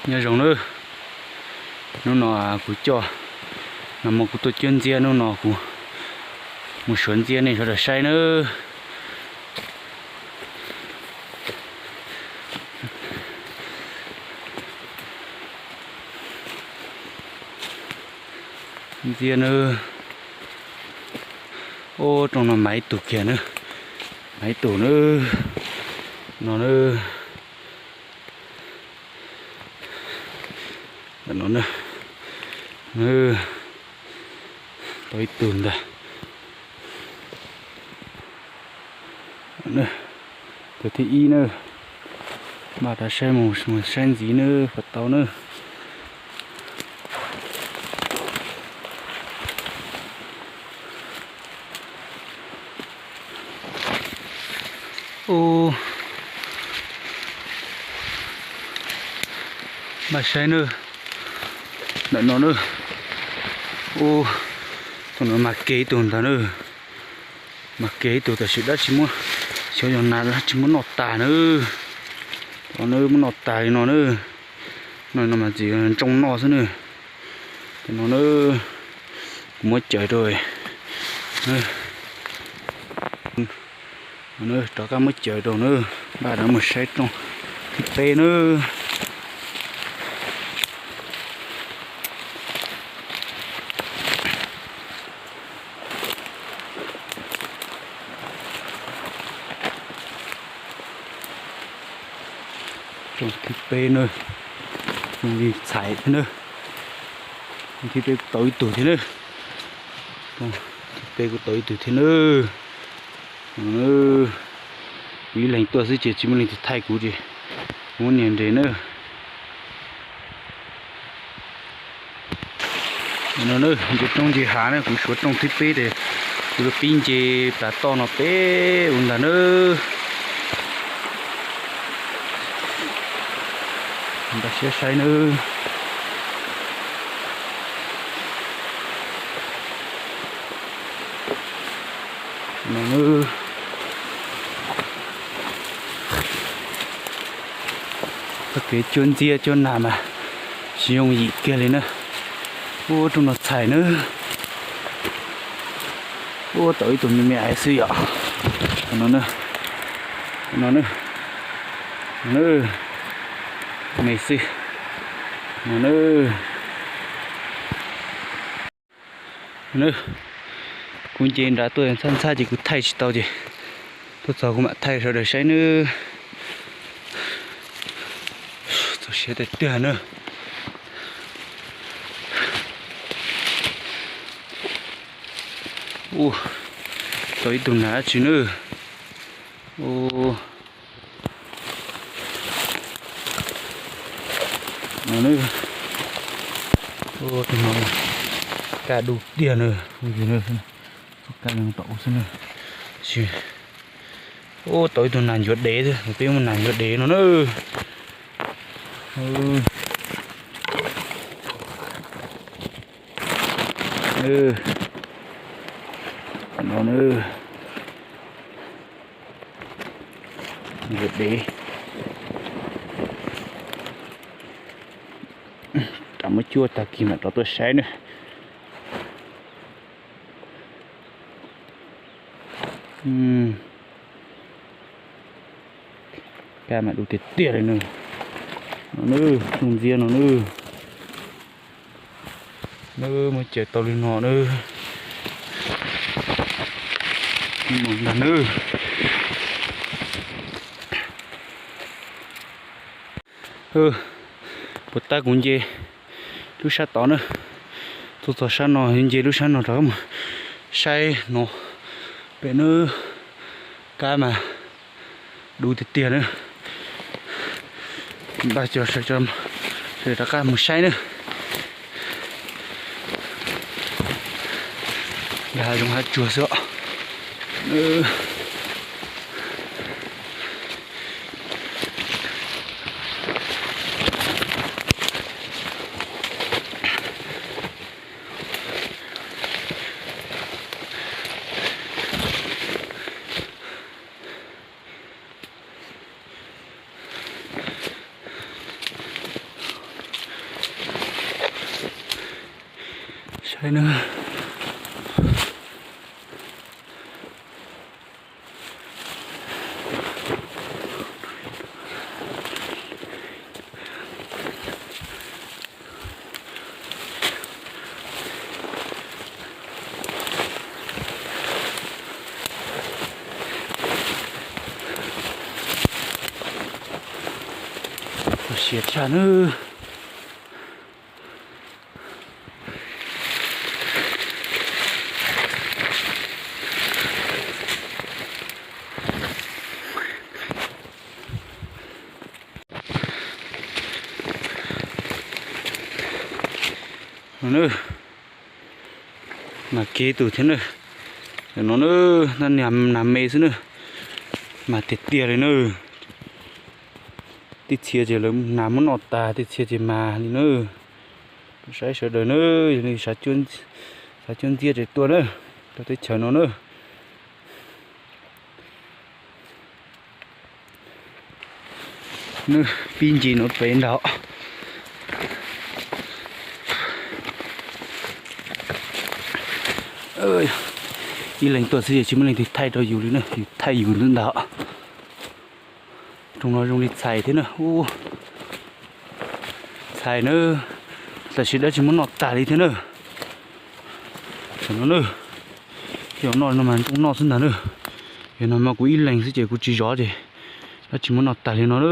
Nyob zoo nawb, hnub no kuv coj, nag hmo kuv tuaj cuab ntxiab, hnub no kuv mus suav ntxiab nej sawv daws saib nawb. Ntxiab nawb. Ub, rooj no mas ib tug kiag nawb, mas ib tug nawb, no nawb. Ntawm no na, tau ib tug ntag. Tus thib ib na, npaj rov saib mus, mus saib ntxiv na, puas tau na. Ub, npaj saib na, ntawm no na. Ub, tus no mas kiag ib tug ntag na, mas kiag ib tug tab sis dab tsi muab, xyov yog nas dab tsi muab noj tas na. Tus no muab noj tas li no na. No, no mas txiv ntsooj noj xwb na. Tus no na, kuv muab cawm rau. Rov qab muab cawm rau na, npaj rov mus saib rooj thib peb na. Rooj thib peb na, li txhais thiab na. Rooj thib peb kuj tau ib tug thiab na. Rooj thib peb kuj tau ib tug thiab na. Kuv ib leeg tuaj xwb ces tsis muaj leej twg thaij kuv ces kuv muab nias nres na. No na, nce roob nce hav na, kuv suav rooj thib peb ces kuv pib nce plas toj no peb u ntag na. Npaj siab saib na. Txoj kev cuab ntxiab cuab nas mas tsis yooj yim kiag li na. Ub, rooj no txhais na. Ub, tau ib tug me me aiv xwb yom. No na, no na, me xwb. No na. Kuv nce nrad tuaj ntxhab ntxhab ces kuv thaij tsis tau ces tuaj txog kuv mam thaij sawv daws saib nawb. Txaus siab tiag tiag na. Ub, tau ib tug nas dab tsi nawb. Ub, no, tus no kaj dub tiag na, tus kaj tau xwb na. Ub, tau ib tug nas ncuav dev xwb, peb muaj nas ncuav dev no na. No na, ncuav dev. Rov muab cuab tag kis mam rov tuaj saib na. Kaj mas dub tiag tiag li na. No na, rooj ntxiab no na. Nawb, muab cawm tau li no nawb. Ntag nawb. Puas tab kuv nce lub sab tod na. Tuaj txog sab no nce lub sab no rov qab mus saib no pem nawb. Kab mas dub tiag tiag na. Npaj cov sawv, sawv rov qab mus saib na. Nkag hav zoov hav tsuag xwb os. Hais no. Siav tshaj nawb. Mas kev tus thiab na, no na, nab nag me xwb na, mas tiag tiag li na. Tej txhia ces lawv nag muab noj tas, tej txhia ces mas li na. Saib sawv daws na, yog li xav cuab ntxiab ces tuaj na, rau teb chaws no na. Nws pib nce no pem ntag. Ib leeg tuaj xwb ces tsis muaj leej twg thaij rau yus li na, yus thaij yus ntag. Rooj no zoo li txhais thiab na. Txhais na, tam sim dab tsis muab noj tag li thiab na. Tam no na, yog noj no mas ntsooj noj xwb ntag na. Yog no mas kuv ib leeg xwb ces kuv tsis zov ces dab tsis muab noj tag li no na.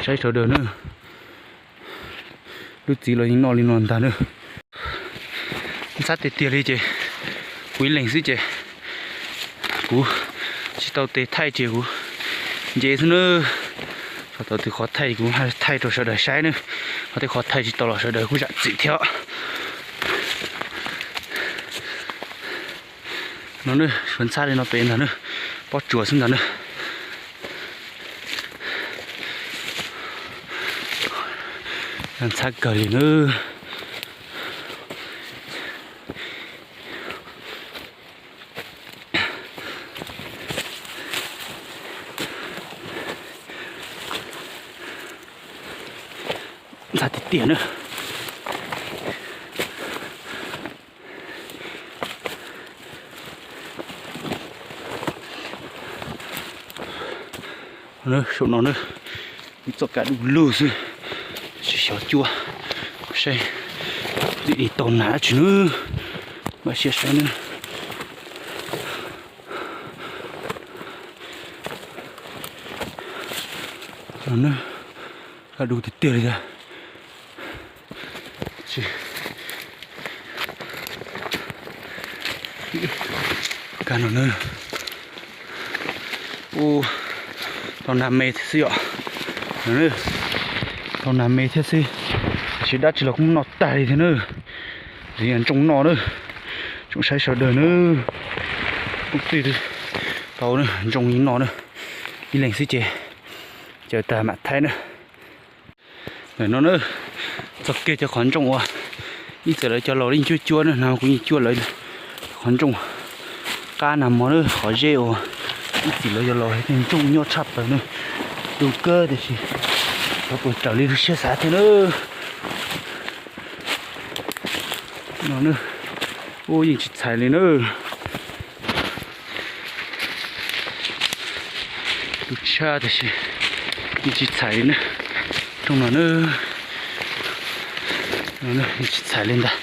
Saib sawv daws na. Lub txiv los yeej noj li no ntag na. Ntxhab tiag tiag li ces kuv ib leeg xwb ces kuv tsis tau tes thaij ces kuv nce xwb na. Thaum tau tus qhov thaij kuv thaij rau sawv daws saib na, ho tej qhov thaij tsis tau los sawv daws kuj zam txim thiab. No na, suav ntxhab li no pem ntag na, pob tsuas xwb ntag na. Ntxhab kawg li na. Ntxhab tiag tiag na. Saum no na, ib txoj kab du lug xwb, tsis xyov cuab, saib twb tau nas dab tsi na, mam siab saib na. Kab du tiag tiag li. Kab no na, tau nas me thiab xwb yom. Tau nas me thiab xwb, tiam sis dab tsi los kuj muab noj tag li thiab na. Yog ntsooj noj na, tsoom saib sawv daws na, twb tau ntsooj yeej noj na, ib leeg xwb ces caw tag mam thaij na. Ntawm no na, txog kiag cov qhov ntsooj uas ib txwm lawv cov laus yeej cuab cuab na, no kuv yeej cuab lawv qhov ntsooj qab nag hmo na, qhov zeb uas ib txwm lawv cov laus hais tias ntsooj nyob tshaj plaws na, du kawg tiam sis xyov puas raws li lub siab xav thiab na. No na, ub yeej tsis txhais li na. Du tshaj tiam sis yeej tsis txhais li na. Rooj no na, yeej tsis txhais li ntag.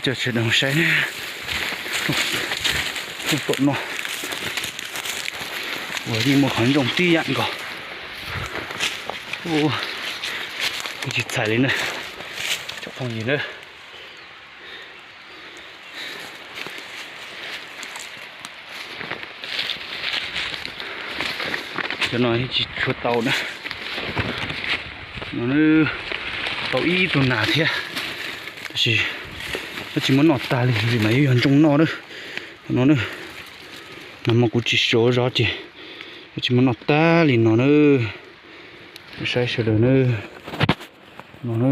Coj sawv daws saib rooj tom no uas yeej muaj qhov ntsooj tib yam nkaus. Yeej tsis txhais li na, tsoom phooj ywg na. Cov no tsis tshua tau na. No tau ib tug nas thiab, tab sis twb tsis muab noj tag li, vim mas yuav yog ntsooj noj na. No na, nag hmo kuv tsis suav zov ces twb tsis muab noj tag li no na. Saib sawv daws na. No na.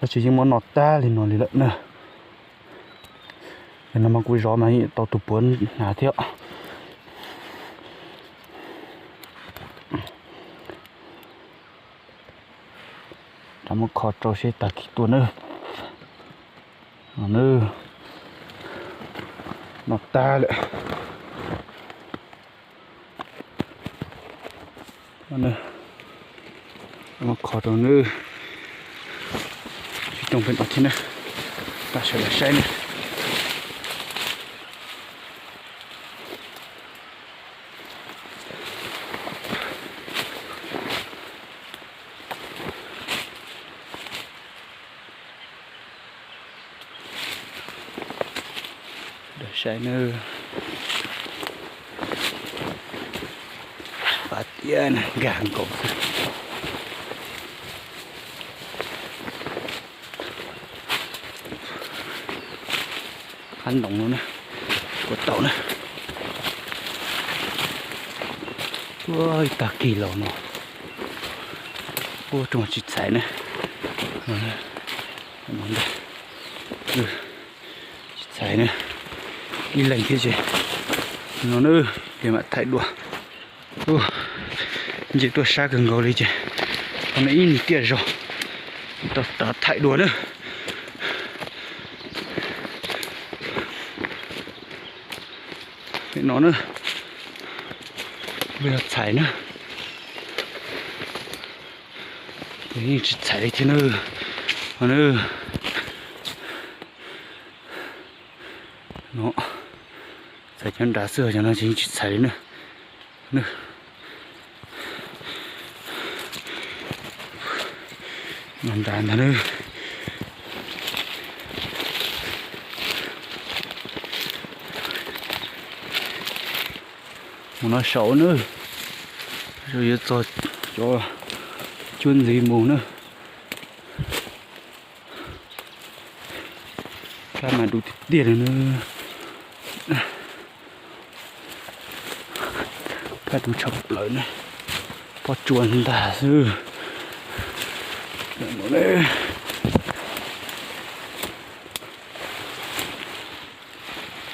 Tab sis yeej muab noj tag li no li lawm na. Yog no mas kuv zov mas yeej tau tus puav hnav thiab. Rov muab kho rau seb tag kis tuaj na. Noj tag lawm. Muab kho rau nawb. Tsis rooj pem no thiab na. Pab sawv daws saib na. Saib nawb, pab tiab nkag nkaus xwb. Qab ntoo no na, ua tau na. Ua ib tag kis los no, ua rooj tsis txhais na. Tsis txhais na, ib leeg thiab ces no na, ces mam thaij dua. Nce tuaj sab kawg nkaus li ces qhov no ib niag tiaj zog, tau thaij dua na. Pem no na, peb yog txhais na, yeej tsis txhais li thiab na. No, txhais cov nrad xwb, cov no ces yeej tsis txhais li na. No nrad ntag na. Mus no saud na, yuav txog cov cuab ntxiv mus na. Kab mas du tiag tiag li na. Kab du tshaj plaws na. Pob tsuas ntag xwb.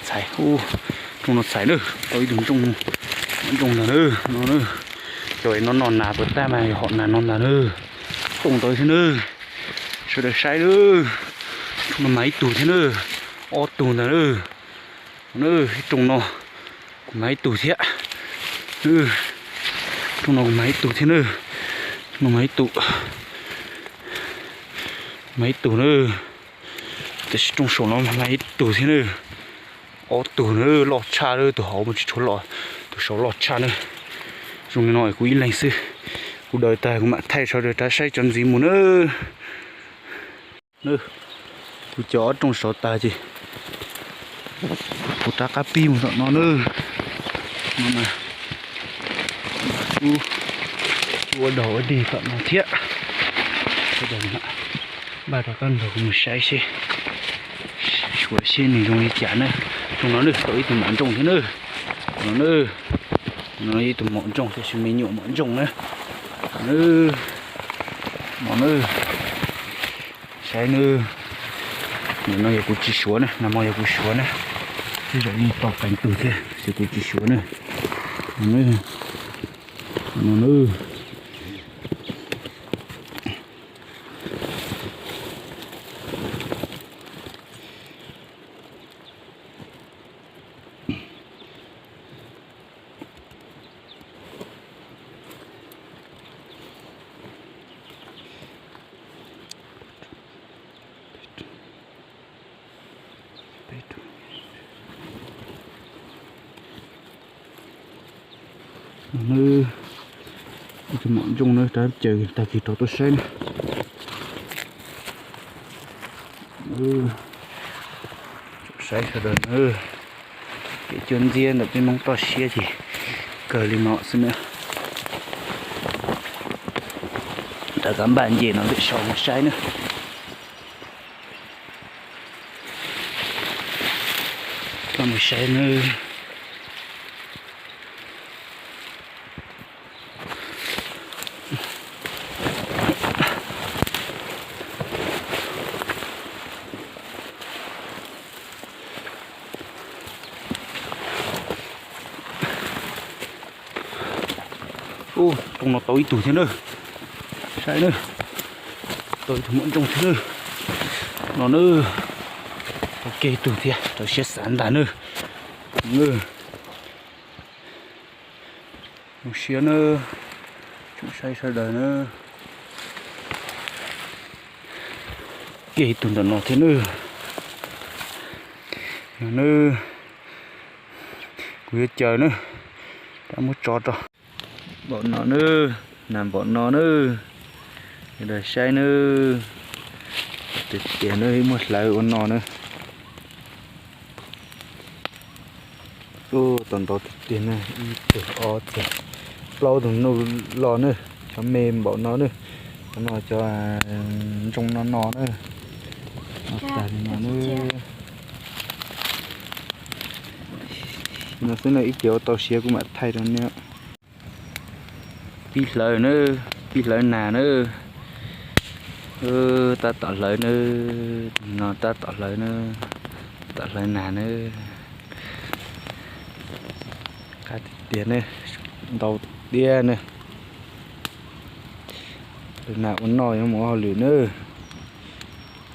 Txhais, rooj no txhais na, tau ib tug ntsooj, ntsooj ntag na, no na. Cov no noj nas puas tag mas yog hom nas no ntag na. Rooj ntawd thiab na, sawv daws saib na, rooj no mas ib tug thiab na, ob tug ntag na. Na, ib rooj no kuv mas ib tug thiab. Rooj no kuv mas ib tug thiab na. Rooj no mas ib tug, mas ib tug na. Tiam sis rooj saum no mas ib tug thiab na. Ob tug na, loj tshaj na, tus hauv mas tsis tshua loj, tus saud loj tshaj na. Zoo li no kuv ib leeg xwb, kuv daws tag kuv mam thaij sawv daws rov saib cov ntxiv mus na. Kuv cov ob rooj saud tag ces kuv rov qab pib mus tom no na. No mas, ua daug ua dig tom no thiab. Sawv daws npaj rov qab nrog kuv mus saib seb, suav seb nws zoo li cas na. Rooj no na tau ib tug mom ntsooj thiab na. No na, no ib tug mom ntsooj, tiam sis me nyuam mom ntsooj na. No na, saib na. Nim no yog kuv tsis suav na, nag hmo yog kuv suav na. Tej zaum yeej tau qee tug thiab, tiam sis kuv tsis suav na. No na, no na. Tus mom ntsooj na, rab caws tag kis rov tuaj saib na. Saib sawv daws na, kev cuab ntxiab ntawm peb Hmoob toj siab ces kawg li no xwb na. Rov qab npaj nce no lwm saud mus saib na. Koj mus saib na. Ub, rooj no tau ib tug thiab na. Saib na, tau ib tug muam ntsooj thiab na. No na, tau kiag ib tug thiab, rau siab xav ntag na. Zoo siab na, tsoom saib sawv daws na. Kiag ib tug ntawm no thiab na. Yog na, kuv yuav caw na, rov muab tso rau. Npaum no na, nas npaum no na, sawv daws saib na. Tiag tiag na, ib muab hlawv ua no na. Ub, tau ntau tiag tiag na, ib tug ob tug plaub tug nuj los na, cov me npaum no na, cov no cov ntsooj no no na. No tag li no na. No xwb na, ib pliag ua tau siav kuv mam thaij rau nej. Pib hlawv na, pib hlawv nas na. Tab tom hlawv na, no tab tom hlawv na, tab tom hlawv nas na. Qab tiag tiag na, ntau tiag na. Hlawv nas ua noj yuav mus ua hauj lwm na.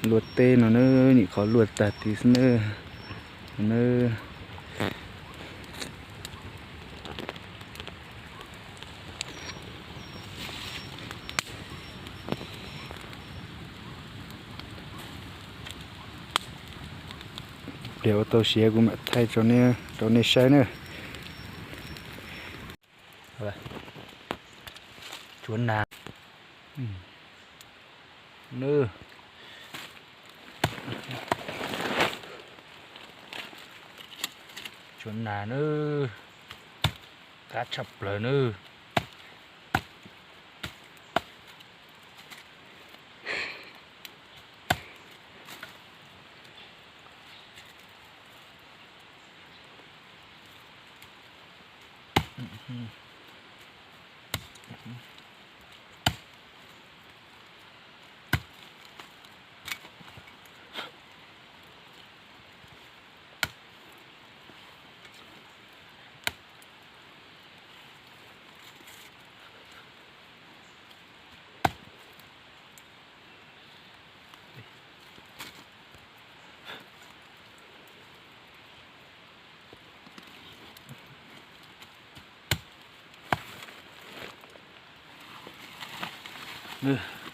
Luaj teb no na, nim qhov luaj tag tid xwb na. Na, pliag ua tau siav kuv mam thaij rau nej saib na. Tshuav nas, tshuav nas na, qab tshaj plaws na.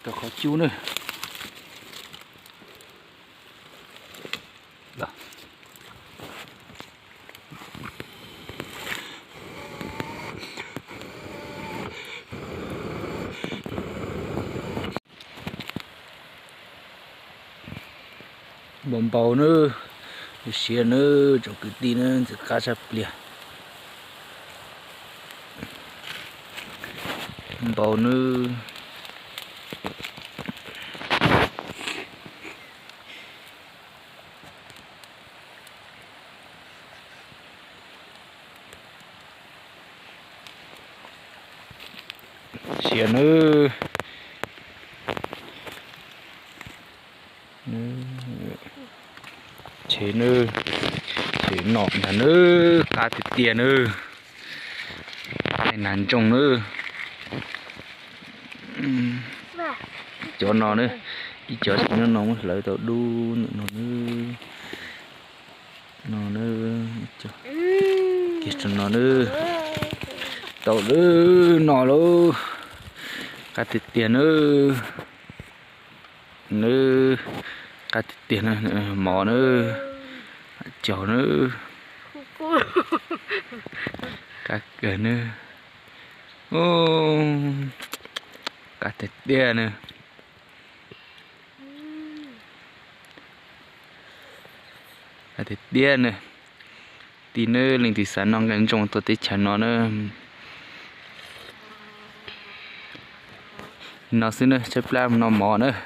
Rau qhov cub na. Npau npau nawb, siav nawb tsoom kwv tij nawb, ntxim qab tshaj pliag. Npau nawb. Siav nawb. Tshev nawb, tshev nom ntag nawb, qab tiag tiag nawb. Qaib nas ntsooj nawb. Cov no nawb, ib cov sim no no muab hlawv tau dub ntawm no nawb. No nawb, kiag rau no nawb. Tau lawm, no lawm. Qab tiag tiag nawb. Nawb, qab tiag tiag nawb, mov nawb, caug nawb. Qab kawg nawb. Qab tiag tiag nawb. Qab tiag tiag nawb. Tij nawb, leej twg xav noj nqaij ntsooj tuaj teb chaws no nawb. No xwb nawb, tshaib plab no mov nawb.